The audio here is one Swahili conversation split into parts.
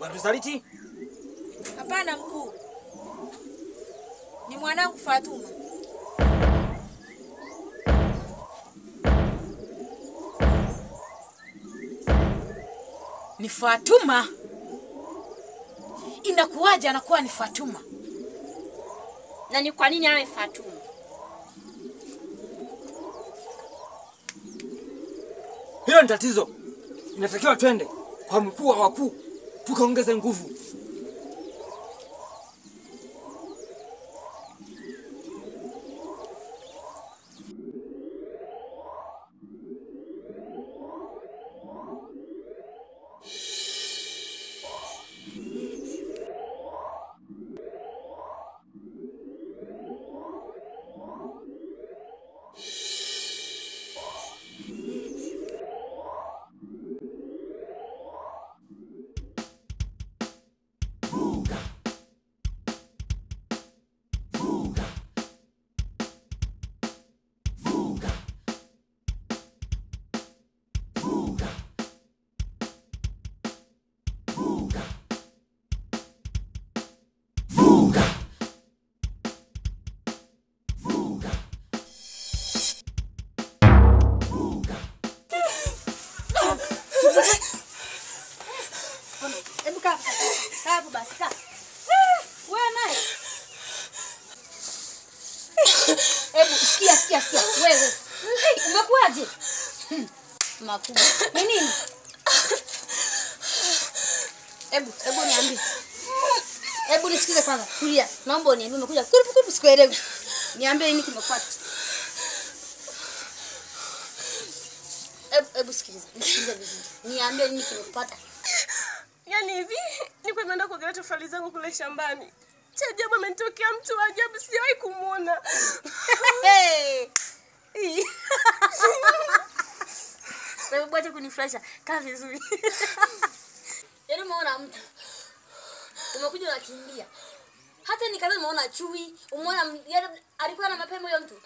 Wanatusaliti? Hapana mkuu. Ni mwanangu Fatuma. Ni Fatuma? Inakuwaje anakuwa ni Fatuma? Na ni kwa nini awe Fatuma? Hilo ni tatizo. Inatakiwa twende kwa mkuu wa wakuu tukaongeze nguvu. Hebu kaa. Kaa hapo basi, kaa. Wewe naye. Hebu sikia. Wewe. Umekuaje? Makubwa. Ni nini? Hebu niambie. Hebu nisikize kwanza. Tulia. Naomba uniambie umekuja. Kurupu sikuelewi. Niambie nini kimekufuata. Hebu sikiliza. Nisikilize vizuri. Niambie nini kimekupata. Yaani hivi nilikuwa nimeenda kuangalia tofali zangu kule shambani. Cha ajabu amenitokea mtu wa ajabu, sijawahi kumuona. Wewe bwacha kunifurahisha. Kaa vizuri. Yaani umeona mtu. Umekuja unakimbia. Hata nikaanza umeona chui, umeona yaani alikuwa na mapema huyo mtu.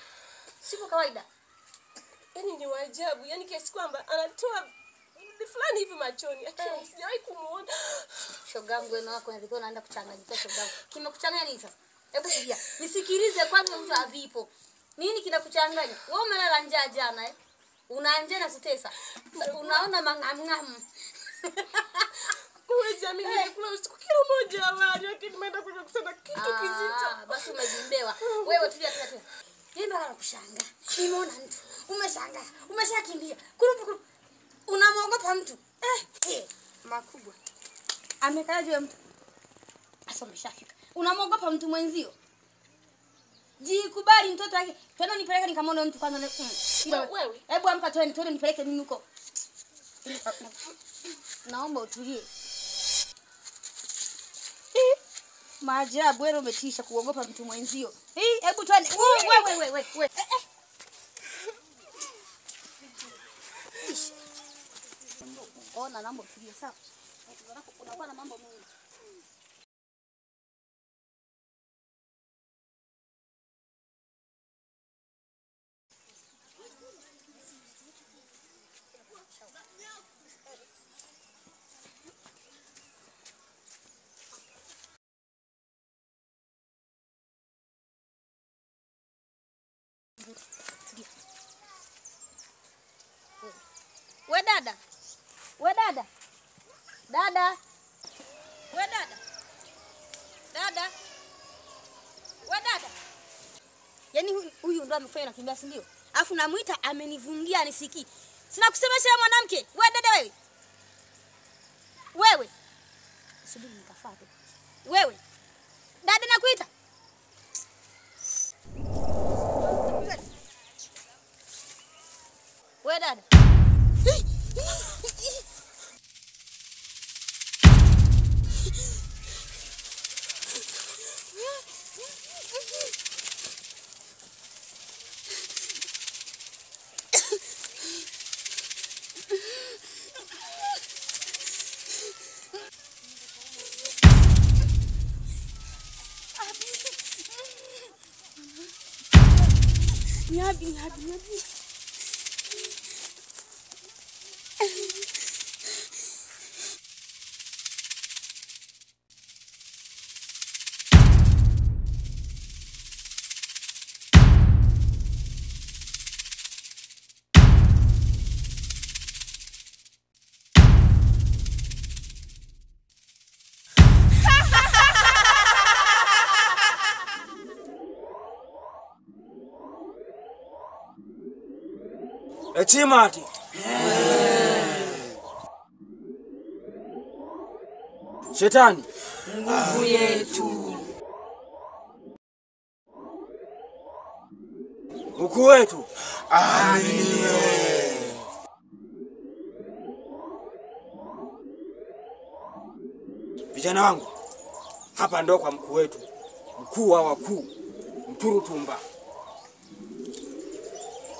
Sio kawaida. Yaani ni wa ajabu, yaani kiasi kwamba anatoa fulani hivi machoni. Lakini sijawahi kumuona. Shogangu wewe wako alikuwa anaenda kuchanganyika shogangu. Kimekuchanganya nini sasa? Hebu sikia. Nisikilize kwanza mtu avipo. Nini kinakuchanganya? Wewe umelala njaa jana eh? Una njaa na kutesa. Unaona mangamngam. Huwezi amini nilikula usiku kila moja wali, lakini nimeenda kuja kusema kitu kizito. Basi umejimbewa. Wewe tulia. Yeye anakushangaa. Nimeona mtu. Umeshangaa. Umeshakimbia. Kurupu. Unamwogopa mtu. Makubwa. Amekaa juu ya mtu. Asa umeshafika. Unamwogopa mtu mwenzio. Jikubali mtoto wake. Twende nipeleke nikamwone mtu kwanza. Wewe. Hebu amka twende nipeleke mimi huko. Naomba utulie. Maajabu wewe umetisha kuogopa mtu mwenzio. Hebu twende. Wewe. Ona naomba utulie sawa. Unakuwa na mambo mengi. We dada. We dada. Dada. We dada. Dada. We dada. Yaani huyu ndo amefanya nakimbia si ndio? Alafu namuita amenivungia nisikii. Sina kusemesha mwanamke. We dada wewe. Wewe. Subiri nikafuate. Wewe. Dada nakuita. We dada. Nyabi. Echimati. Shetani nguvu yetu. Mkuu wetu aminiwe. Vijana wangu, hapa ndo kwa mkuu wetu, mkuu wa wakuu, Mturutumba,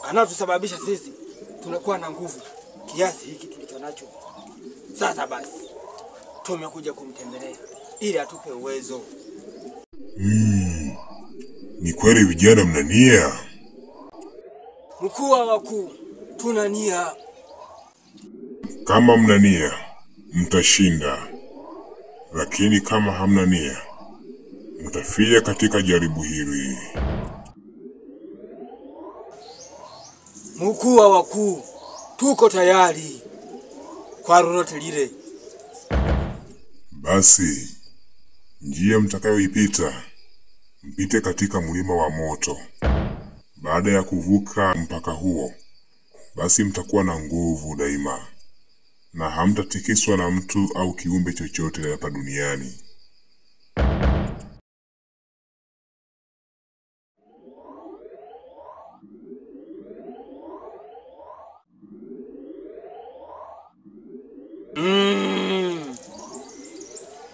anatusababisha sisi tunakuwa na nguvu kiasi hiki tulicho nacho. Sasa basi tumekuja kumtembelea ili atupe uwezo. Ni kweli vijana mna nia? Mkuu wa wakuu, tuna nia. Kama mna nia, mtashinda. Lakini kama hamna nia, mtafia katika jaribu hili. Mkuu wa wakuu, tuko tayari kwa lolote lile. Basi njia mtakayoipita, mpite katika mlima wa moto. Baada ya kuvuka mpaka huo, basi mtakuwa na nguvu daima na hamtatikiswa na mtu au kiumbe chochote hapa duniani.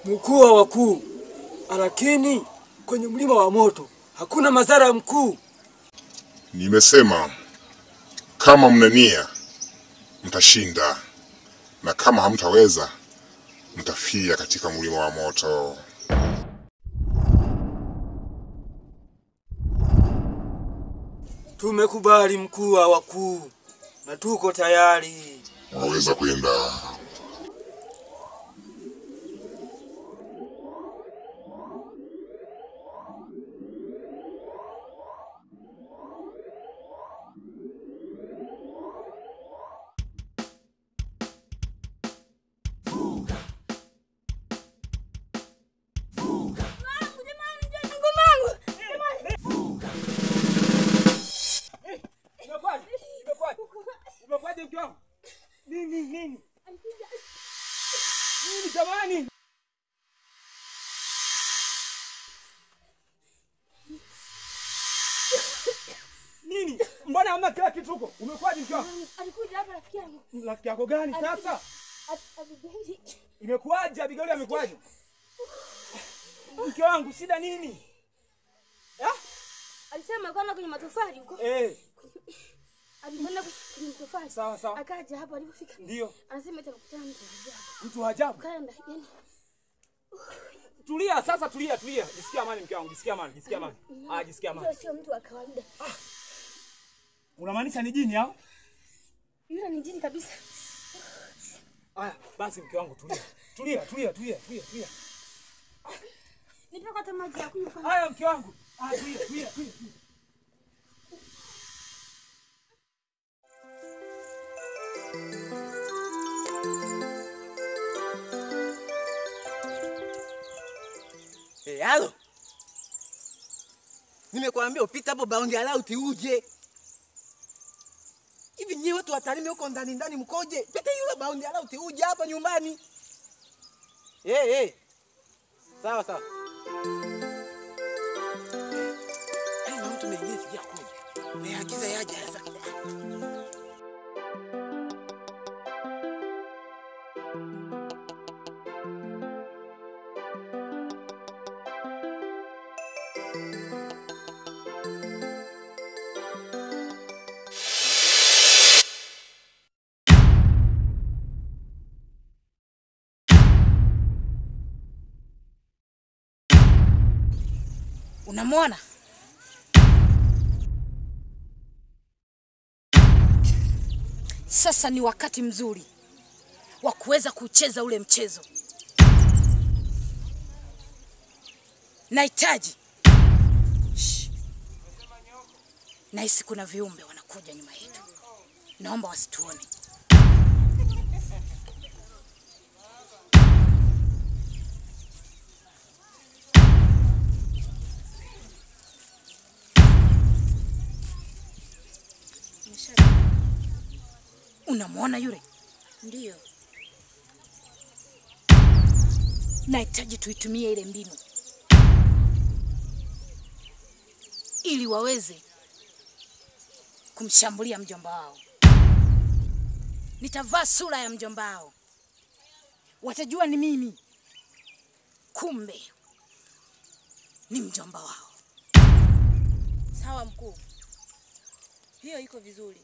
Mkuu wa wakuu, lakini kwenye mlima wa moto hakuna madhara mkuu. Nimesema kama mna nia mtashinda, na kama hamtaweza mtafia katika mlima wa moto. Tumekubali mkuu wa wakuu na tuko tayari. Waweza kwenda. Nini? Nini jamani? Nini? Mbona hamna kila kitu huko? Umekwaje mke wangu? Alikuja hapa rafiki yangu. Rafiki yako gani sasa? Abigail. Imekuaje Abigail amekuaje? Mke wangu shida nini? Eh? Alisema kwenda kwenye matofali huko. Eh. Alikwenda kwenye matofali. Sawa sawa. Akaja hapo alipofika. Ndio. Anasema eti alikutana mtu wa ajabu. Mtu wa ajabu? Kaenda yani. Tulia sasa, tulia, tulia. Jisikia amani mke wangu, jisikia amani, jisikia amani. Ah, jisikia amani. Sio mtu wa kawaida. Ah. Unamaanisha ni jini au? Yule ni jini kabisa. Aya, basi mke wangu tulia. Tulia, tulia, tulia, tulia, tulia. Nipe hata maji ya kunywa kwanza. Aya mke wangu. Ah, tulia, tulia, tulia. Eh, halo. Nimekuambia upita hapo boundary out uje. Hivi nyewe watu wa Tarime huko ndani ndani mkoje? Pita yule boundary out uje hapa nyumbani. Eh eh. Sawa sawa. Ai, mtu mwingine sijakuja. Niagiza yaje sasa. Unamwona? Sasa ni wakati mzuri wa kuweza kucheza ule mchezo. Nahitaji. Nahisi kuna viumbe wanakuja nyuma yetu. Naomba wasituone. Unamwona yule? Ndiyo. Nahitaji tuitumie ile mbinu ili waweze kumshambulia mjomba wao. Nitavaa sura ya mjomba wao, watajua ni mimi, kumbe ni mjomba wao. Sawa mkuu, hiyo iko vizuri.